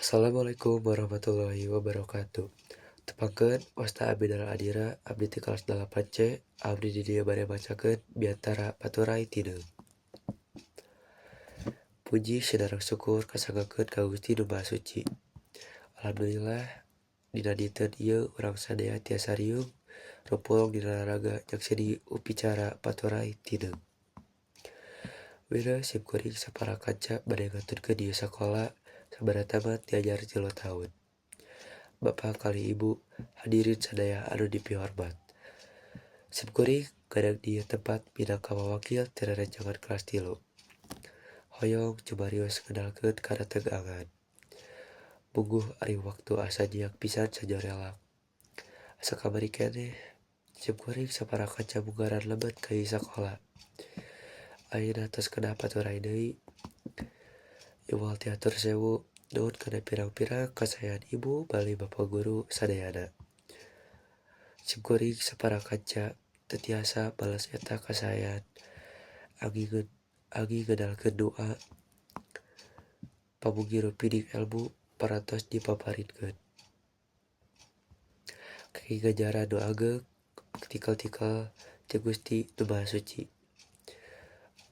Assalamualaikum warahmatullahi wabarakatuh. Tepangkeun, wasta abdi Dara Adira, abdi ti kelas 8C, abdi di dieu bade macakeun biantara Paturai Tineung. Puji sareng syukur kasanggakeun ka Gusti Nu Maha Suci. Alhamdulillah, dina dinten ieu urang sadaya tiasa riung rumpulung dina raraga nyakseni upacara Paturai Tineung. Wireh simkuring sapara kanca bade ngaturkeun ieu sakola sabada tamat diajar 3 taun. Bapak kalih Ibu, hadirin sadaya anu dipihormat. Simkuring ngadeg di ieu tempat minangka wawakil ti rerencangan kelas 3. Hoyong cumarios ngedalkeun kana tegangan. Mungguh ari waktu asa nyiak pisan sajorelak. Asa kamari keneh simkuring sapara kanca munggaran lebet ka ieu sakola. Ayeuna tos kedah paturai deui. Iwal ti hatur sewu, nuhun kana pirang-pirang kasaean Ibu balih Bapa guru sadayana. Simkuring sapara kanca teu tiasa males eta kasaean anging ngedalkeun dua pamugi rupining elmu parantos dipaparinkeun. Kenging ganjaran nu ageng tikel-tikel ti Gusti Nu Maha Suci.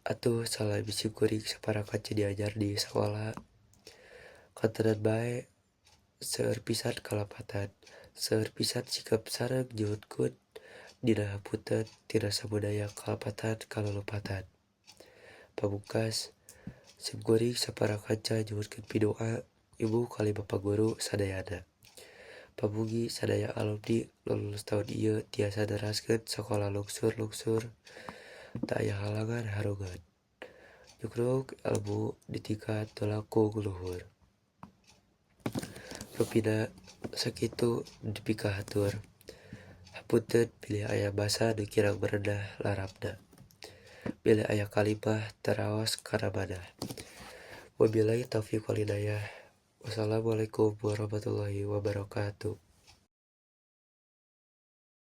Atuh salami simkuring sapara kanca diajar di sakola, kantenan bae, seueur pisan kalepatan, seueur pisan sikep sareng nyuhunkeun dina hapunten tina samudaya kalepatan kalolupatan. Pamungkas, simkuring sapara kanca nyuhunkeun pidoa Ibu kalih Bapa guru sadayana. Pamugi sadaya alumni nu lulus taun ieu tiasa neraskeun sakola lungsur-lungsur teu aya halangan harungan. Nyukruk elmu di tingkat nu langkung luhur. Rupina sakitu nu dipikahatur. Hapunten bilih aya basa nu kirang merenah larapna. Bilih aya kalimah teu raos kana manah. Wabillahi taufiq wal hidayah. Wassalamualaikum warahmatullahi wabarakatuh.